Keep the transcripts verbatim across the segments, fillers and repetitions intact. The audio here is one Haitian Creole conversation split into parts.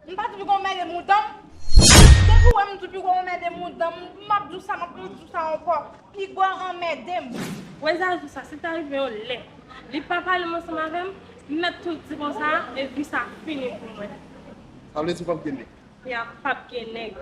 M pa toujou konn anmède mouton m. Depi w wè m toujou konn anmède mouton m, m ap di w sa, m ap di w sa ankò. Piga w anmède m. Wè Zazou sa, si ta rive yon lè, li pa pale m ansanm avè m, m mèt tou di konsa, e vi sa fini pou mwen. Sa vle di w p ap gen nèg? Ya, p ap gen nèg.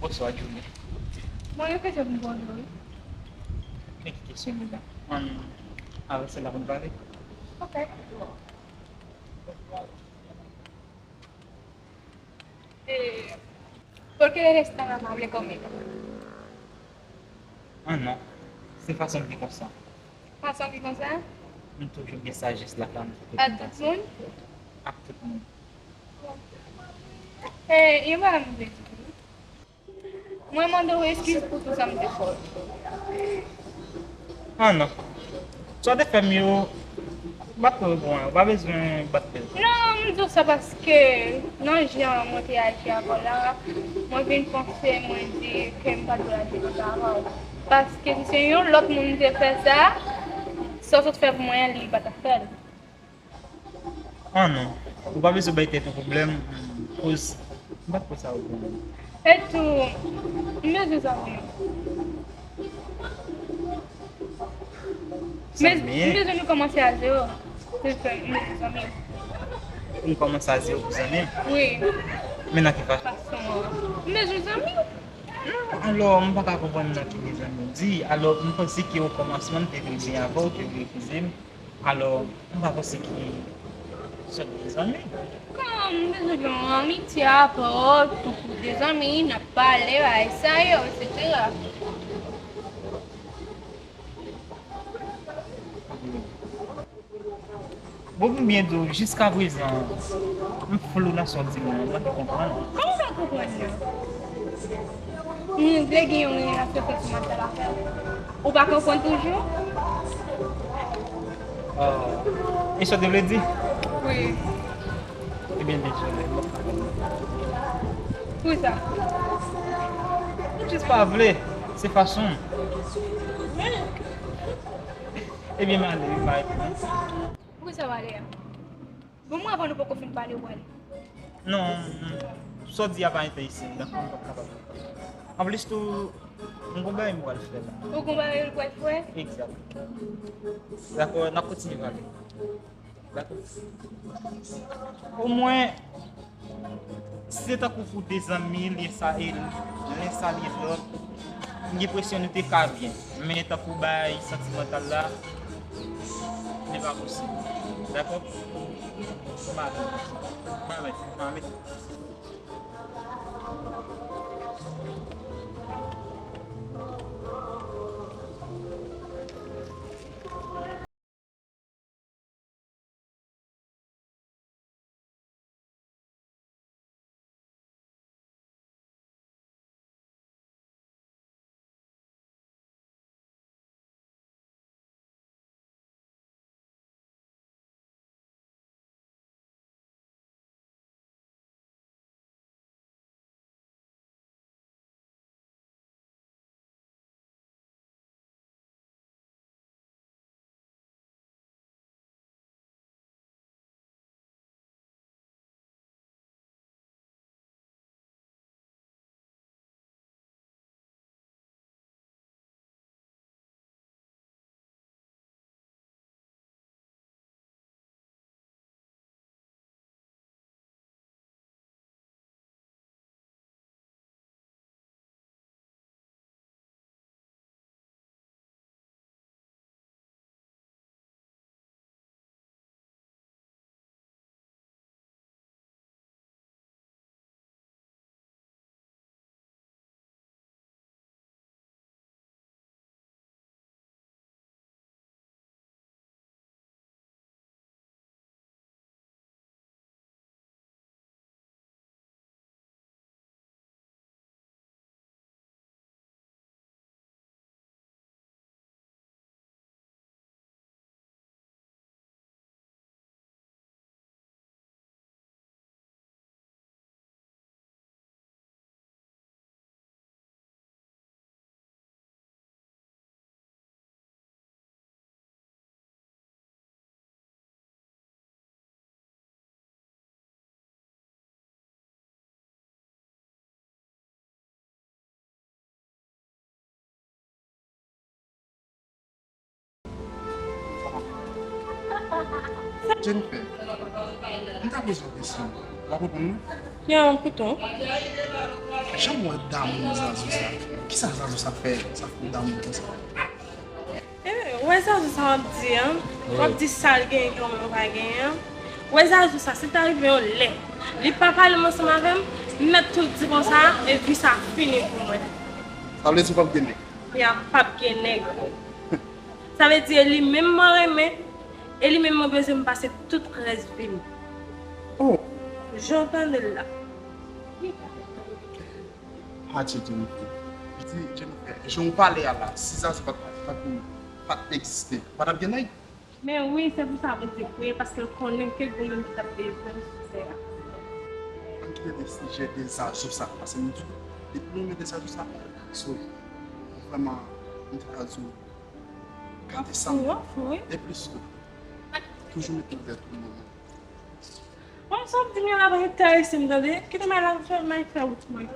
Bonswa, Julie. Mwen gen kesyon pou m poze w, wi. Men ki kesyon? Ann avè sèl la pou n pale. Ok. Eh, ¿por qué eres tan amable conmigo? Ah non, se fason m ki konsa. Fason ki konsa? M toujou gen sajès lakay m pou tout moun. A tout moun? Ak tout moun. Eh, yon bagay m vle di w. Mwen mande w eskiz pou tout sa m te fè w. Ah non. Sa w te fè m yo, bat pou yo bon, ou pa bezwen bat pou yo. Non, m di w sa paske nan jan mwen te aji avè w la, mwen vin panse, mwen di ke m pa dwe aji konsa avè w. Paske si se yon lòt moun te fè sa, sa w sot fè pou mwen an, li pa t ap fè l. Ah non. Ou pa bezwen bay tèt ou pwoblèm, koz m pa t kwè sa ou konn. Etou, m bezwen zanmi. Zanmi? M bezwen nou kòmanse a zewo. Se fè, m bezwen zanmi. Nou kòmanse a zewo pou zanmi? Wi. Men nan ki fason? Fason an. M bezwen zanmi. Non, alò, m pa ka konprann nan ki mezanmi w di. Alò, m panse ke okòmansman, m te vle byen avè w, te vle epouze m. Alò, m pa panse ki sòt de zanmi. Kòman m bezwen gen yon amitye avè w, tankou de zanmi, n ap pale, bagay sa yo, etsetera. Bon, pou m byen di w, jiskaprezan, m flou nan sa w di m nan, m pa konprann. Kòman w pa konprann nan? M vle gen yon relasyon santimantal avè w. Ou pa konprann toujou? Ah, e sa w te vle di? Wi. Ebyen, dezole, m p ap ka konprann. Poukisa? M jis pa vle. Se fason m. Ebyen, m ale, wi, bye. Poukisa w ale a? Bon, mwen, avan nou poko fin pale, ou ale. Non, non. Sa w di a pa enterese m, dakò, m p ap kapab. Anplis tou, m gon bagay m pral fè la. Ou gon bagay ou pral fè? Egzak. Dakò, n ap kontinye pale. Dakò. Omwen, si se tankou pou de zanmi, lyen sa, e, len sa lyen lòt, m gen enpresyon nou te ka byen. Men tankou bay santimantal la, li pa posib. Dakò? M ale. M ale. M ale. Jennifer, m ta poze yon kesyon. W ap reponn mwen? Ya, m koute w. Jan w wè damou Zazou sa? Kisa Zazou sa fè, sa fè w damou konsa? Eh, wè Zazou sa w ap di an? W ap di sa l genyen ki mwen pa genyen an? Wè Zazou sa, si ta rive yon lè, li pa pale m ansanm avè m, m mèt tou di konsa, e vi sa fini pou mwen. Sa vle di w p ap gen nèg? Ya, m p ap gen nèg. Sa vle di e li menm mwen renmen, e li menm mwen bezwen m pase tout rès vi m. Oh. Jan w tande l la. Adye Jennifer. Di Jennifer, jan w pale a la, si Zazou pa t, pa t, pa t egziste, pa t ap gen nèg? Men wi, se pou sa Bondye kreye, paske l konnen ke gen moun ki t ap bezwen m sou tè a. Ann kite de sijè de Zazou sa, paske m di w, depi w renmen de Zazou sa, so, vrèman, m te ka di w, gade sa m di w, e plis tou. Toujou mete w dèyè tout moun. Bon, sa w ap di m yo la pa enterese m, tande. Kite m al fè, m al fè wout mwen.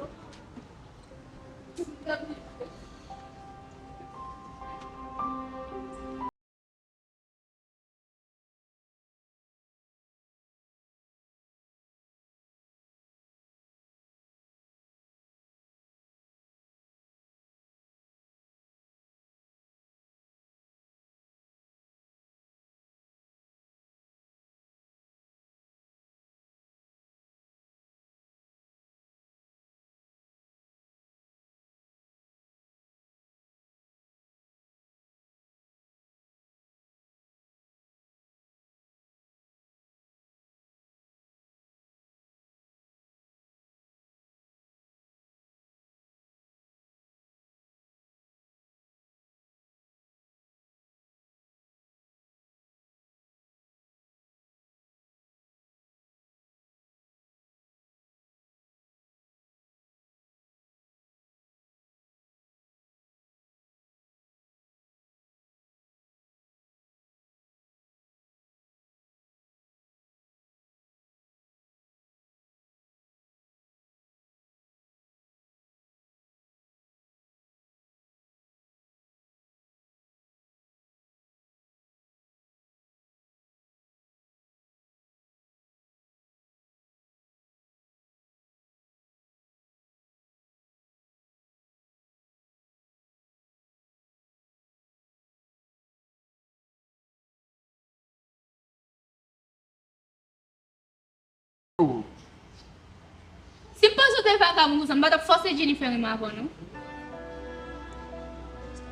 Si m panse w te vakabon konsa, m pa t ap fòse Jennifer renmen avè w, non.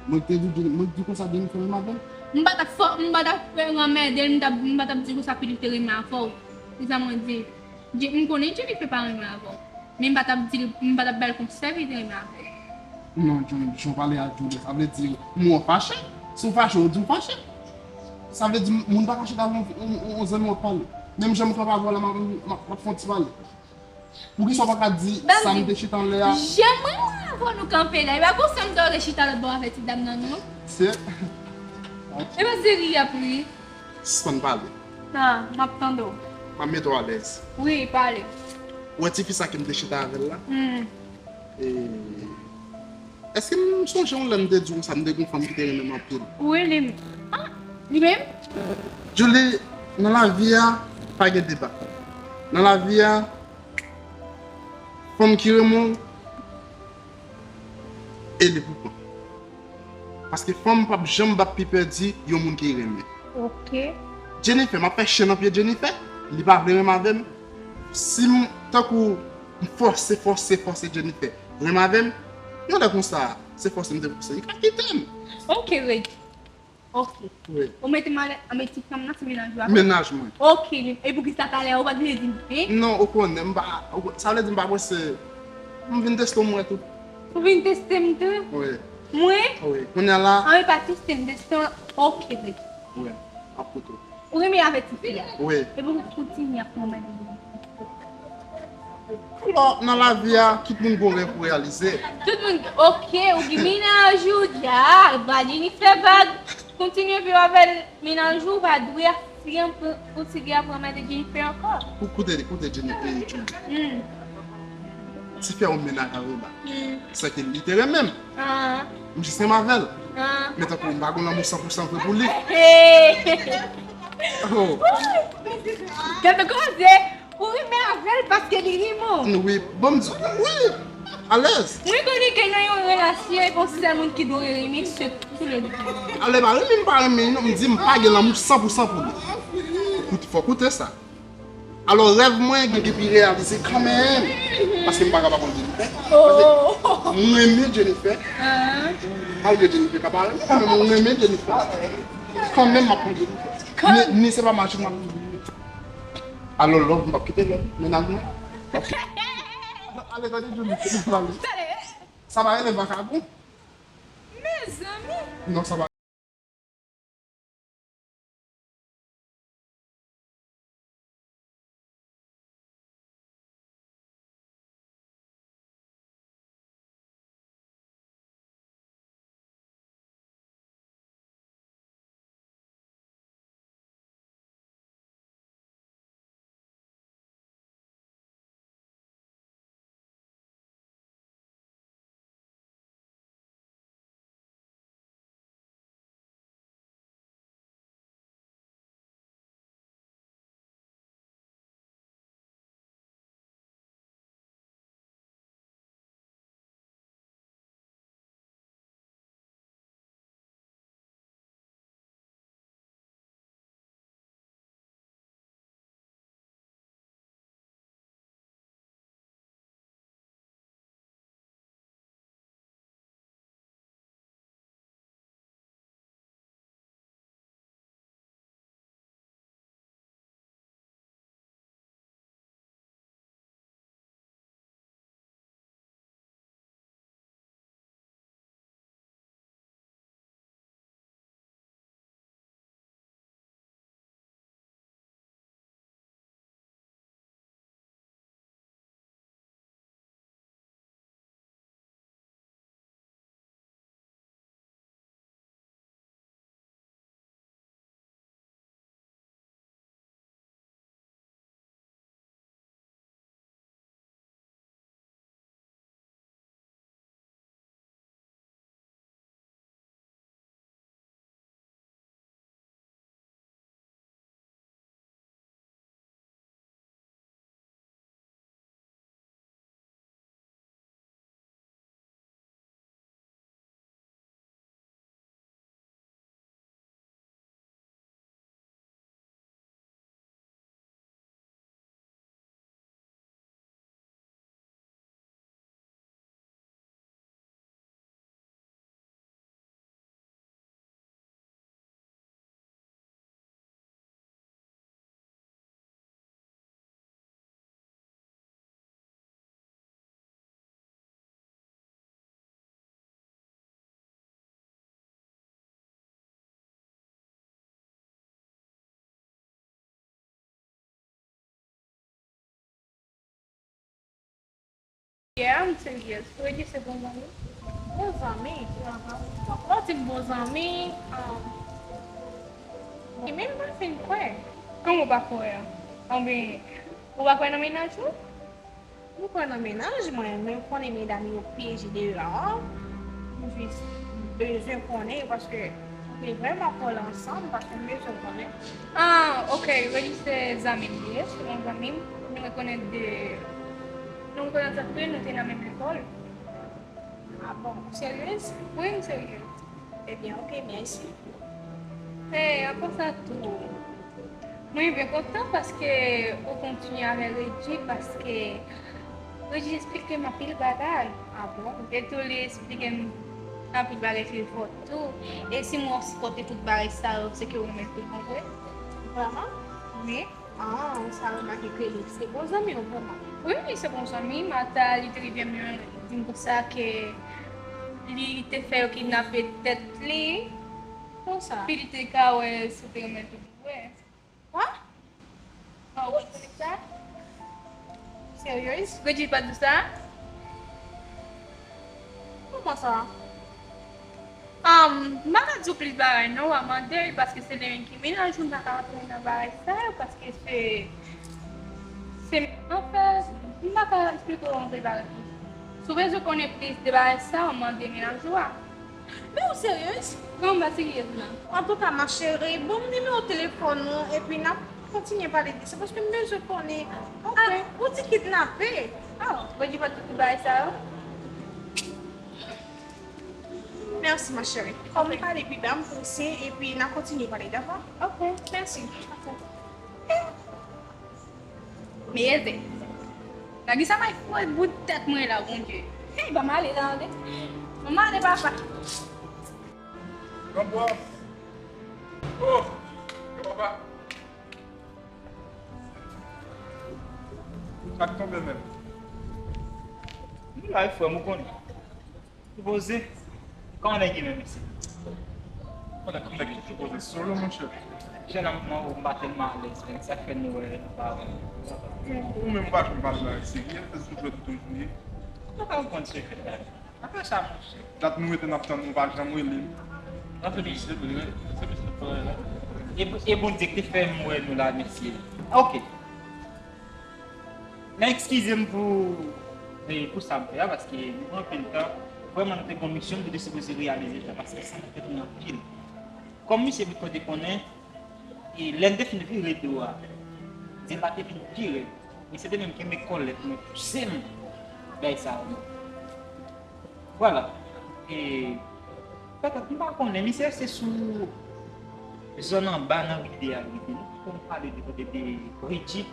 Mwen te di, mwen di konsa Jennifer renmen avè m? M pa t ap fò, m pa t ap fè anmède l, m t ap, m pa t ap di konsa pou li te renmen avè w. Se sa mwen di. Je-, m konnen Jennifer pa renmen avè w. Men m pa t ap di l, m pa t ap ba l konsèy pou li te renmen avè w. Non, John, jan w pale a Julie, sa vle di m wè w fache. Si w fache, w di w fache. Sa vle di moun pa ka chita avè yon, yon, yon, yon zanmi w ap pale. Menm jan m kanpe avè w la, m ap, m ap, m ap fè yon ti pale. Poukisa w pa ka di sa m te chita anlè a? Jan mwen wè avè w nou kanpe la, e pa konsa m ta rete chita lòt bò avè ti dam nan, non. Se. E pa se ri y ap ri. Sispann pale. Ah, m ap tande w. M ap mete w alèz. Wi, pale. Ou wè tifi sa ke m te chita avè l la? Hmm. E, èske m sonje yon lè m te di w sa, m te gen yon fanm ki te renmen m anpil? Wi, li, ah, li menm? Julie, nan lavi a, pa gen deba. Nan lavi a, fanm ki renmen w, e li pou pran. Paske fanm p ap janm bat pi pèdi yon moun ki renmen. Ok. Jennifer, m ap fè chen nan pye Jennifer, li pa vle renmen avè m. Si m, tankou, m fòse, fòse, fòse Jennifer renmen avè m, yon lè konsa, se fòse m te fòse, li ka kite m. Ok, Reg. Ok. Wi. Ou mete m alè, anben ti fanm nan se mennaj ou a? Mennaj mwen. Ok, li, e poukisa talè a ou pa t vle di m, hein? Non, ou konnen, m pa, ou ko-, sa vle di m pa prese. M vin teste w mwen tou. Ou vin teste m tou? Wi. Mwen? Wi. Kounye a la. Anben pa teste m, teste w. Ok, Reg. Wi, m ap koute w. Ou renmen avè tifi a? Wi. Epi ou kontinye ap pran mennaj li. Alò, nan lavi a, tout moun gon rèv pou reyalize. Tout moun, ok, ou gen mennaj ou, dja, ba Jennifer vag, kontinye viv avè l, mennaj ou, pa dwe ap, si an, kontinye ap pran mennaj Jennifer ankò. Kou-, koute, koute Jennifer, Julie. Hmm. Tifi a yon mennaj avè l la. Hmm. Sèke li te renmen m. Ah. M jis renmen avè l. Ah. Men tankou m pa gon lanmou san pou san vre pou li. Hey. Oh. Gade koze, ou renmen avè l paske li renmen w. Wi, bon, m di, wi, alèz. Mwen konnen ke nan yon relasyon, e pa yon sèl moun ki dwe renmen, se tou le de. Alè, pa renmen, m pa renmen, non, m di m pa gen lanmou san pou san pou li. Koute, fò koute sa. Alò, rèv mwen gen depi reyalize kanmenm. Paske m pa ka pa konn Jennifer. Paske mwen renmen Jennifer. Malgre Jennifer ka pa renmen mwen, men mwen renmen Jennifer. Kanmenm, m ap konn Jennifer. Ni, ni se pa mache m ap. Alò, love, m p ap kite love. Mennaj mwen. Ale, tande, Jennifer, m ap pale. Sa pa rele vakabon? Mezanmi! Non, sa pa. Yeah, I'm serious. Freddy se bon zanmi? Bon zanmi? Lè w di m bon zanmi, um, e menm pa fin kwè. Kòman w pa kwè? Oubyen, ou pa kwè nan mennaj ou? M kwè nan mennaj mwen, men m konnen medam yo pyeje deyò a. M jis bezwen konnen yo paske nou te vrèman kole ansanm, paske m bezwen konnen. Ah, ok, Redi se zanmi m li ye, se yon zanmi m. Nou rekonèt de, nou rekonèt sa tou, nou te nan menm lekòl. Ah bon, ou seryez? Wi, m seryez. Ebyen, ok, mèsi. E, apa sa tou, mwen byen kontan paske ou kontinye avè Redi, paske Redi esplike m anpil bagay. Ah bon? E tou li esplike m anpil bagay ki fò tou. E si mwen sipòte tout bagay sa yo, se ke ou menm ki konprann. Vrèman? Wi. Ah, ou sa remake ke li se bon zanmi w vrèman? Wi, li se bon zanmi m. Ata li te rive m di m konsa ke li te fè yo kidnape tèt li. Konsa? Pi li te ka wè si w te renmen l tou vre. Kwa? Ah, ou te konnen sa? Seryez? Redi pa di w sa? Kòman sa? Um, m pa ka di w plis bagay non, w a mande l, paske se li menm ki mennaj ou, m pa ka rantre nan bagay sa yo, paske se, se, anfèt, m pa ka esplike w anpil bagay plis. Si w bezwen konnen plis de bagay sa yo, mande mennaj ou a. Men ou seryez? Kòman m pa seryez la? Antouka, ma chérie, ban m nimewo telefòn ou, epi n ap kontinye pale de sa, paske m bezwen konnen. Ok. Ah, ou di kidnape. Oh, bon, di pa tout bagay sa yo. Mèsi, ma chérie. Kòm m pale pi ba, m prese, epi n a kontinye pale, dakò? Ok, mèsi. Ok. Men Eve, gade sa may foure bout tèt mwen la, Bondye. Hey, ban m ale la, tande. Ban m ale, papa. Gran pwòf. Oh, gran papa. Sa k tonbe menm? Nou la, frè m, ou konnen. Sipoze, kòman nèg ye menm isi? Konnen kòm nèg ki sipoze solo, monchè. Jèn òm, mwen, ou, m pa tèlman alèz, men sa k fè nou wè nou pa wè. Ou menm, ou pa janm pale bagay serye, se sou jwèt ou toujou ye. Ou pa konprann sekrè la. Apa sa, monchè. Dat nou rete n ap tann ou, ou pa janm rele n. Nan se misye, se misye, se misye. E, e Bondye ki te fè m wè nou la, mesye. Ok. Men eskize m pou, e, pou sa m fè a, paske nou pran anpil tan. Vrèman, nou te gon misyon, nou te sipoze reyalize sa, paske sa nou fè nou anpil. Kòm misye vin kote konnen, e lè n te fin vire do a, zye l la te vin pi rèd. Misye te menm kenbe kòlèt mwen, pouse m bay sa a. Vwala. E, petèt, m pa konnen, misye se sou zòn anba nan ri de a l rete. Nou konn pale de kote de Reggie.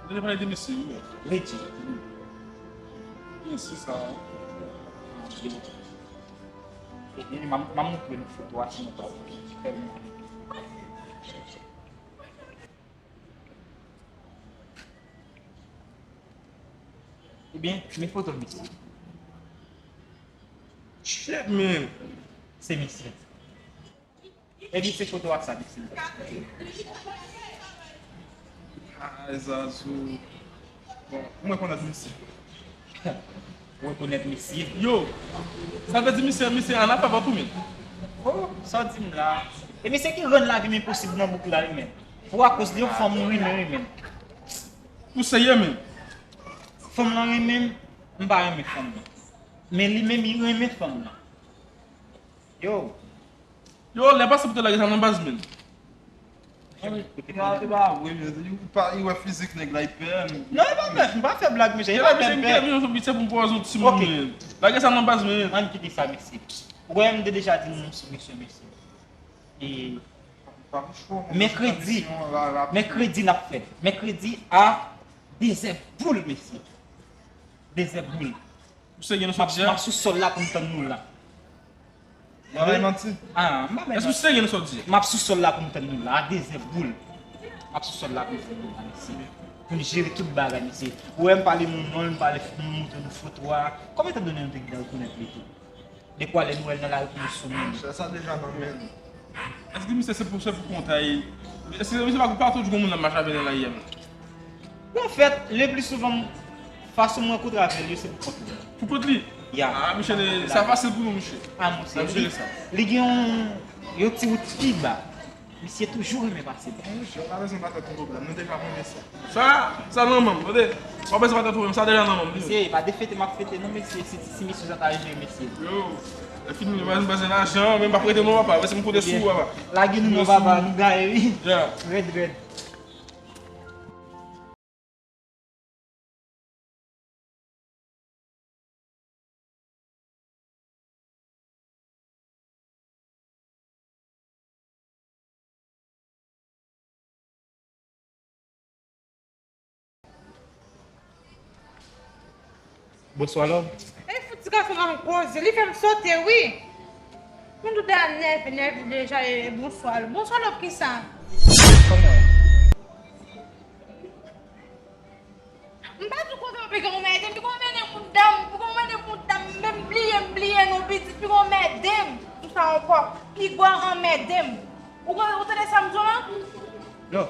Nou te pale de mesye, wi. Reggie. Mesye sa. Ebyen, m a, m a montre nou foto a, si nou pa fè l. Ebyen, men foto misye. Shit, man. Se misye. Ebyen, se foto a sa, misye. Ay, Zazou. Bon, mwen konèt misye. Ou rekonèt misye? Yo, sa vle di misye, misye an afè avè w tou, men. Oh, sa w di m la? E misye ki rann lavi m enposib nan bouk la, wi, men. Pou akoz de yon fanm mwen renmen, wi, men. Ou serye, men? Fanm lan renmen m, m pa renmen fanm lan. Men li menm, li renmen fanm lan. Yo. Yo, lè pase pou te lage sa nan baz, men. Non, se pa vre, men. Li pa, li wè fizik nèg la, li pè, men. Non, li pa pè, m pa fè blag, mesye. Li pa pè, m pè. Misye pou m pwazon timoun, men. Lage sa nan baz, men. Ann kite sa, mesye. Ou wè, m te deja di nou sou misye, mesye. E mèkredi, mèkredi n ap fè. Mèkredi a dezè boul, mesye. Dezè boul. Ou serye nan sa w di a? M ap, m ap sou sòl la pou m tann nou la. Ou bay manti? Ah, m pa bay manti. Èske w serye nan sa w di a? M ap sou sòl la pou m tann nou la, a dezè boul. M ap sou sòl la pou m tann nou la, mesye. Pou n jere tout bagay, mesye. Ou wè m pale moun non, m pale, m montre nou foto a. Kòm etan done nou te gentan rekonèt li tou. Dekwa lè nou wè l nan lari pou nou sou moun. Sa, sa deja nan men nou. Èske misye se pou, se pou kont a li? Èske misye pa, pa toujou gon moun nan mache avè l nan lari a menm? Bon, anfèt, le pli souvan, fason m rankontre avè l yo, se pou kont li. Pou kont li? Ya. Ah, mesye, sa fasil pou nou, mesye. Ah, monchè, li, li gen yon, yon ti wout pi ba. Misye toujou renmen pase bò. Monchè, ou pa bezwen ba tèt ou pwoblèm, nou deja konnen sa. Sa, sa nan men m, tande. Ou pa bezwen ba tèt ou pwoblèm, sa deja nan men m. Mesye, e pa de fete m ap fete, non, mesye, si, si misye sa ta jere, mesye. Yo, lè fini, m pa bezwen lajan, men m pa prete non, papa. Mesye, m koute sou ou, papa. Lage nou non, papa, nou gaye, wi. Ya. Rèd, rèd. Bonswa, love. E fout ti gason an koze, li fè m sote, wi. Moun tout a nève, nève deja, e, e bonswa, love. Bonswa, love, kisa? Kòman? M pa di w koze w pike yon mède m, pike yon mède m, dam, pike yon mède m, dam, men m bliye, m bliye non, pitit, pike yon mède m, m sa ankò, pigwa anmède m. Ou, ou tande sa m di w lan? Yo,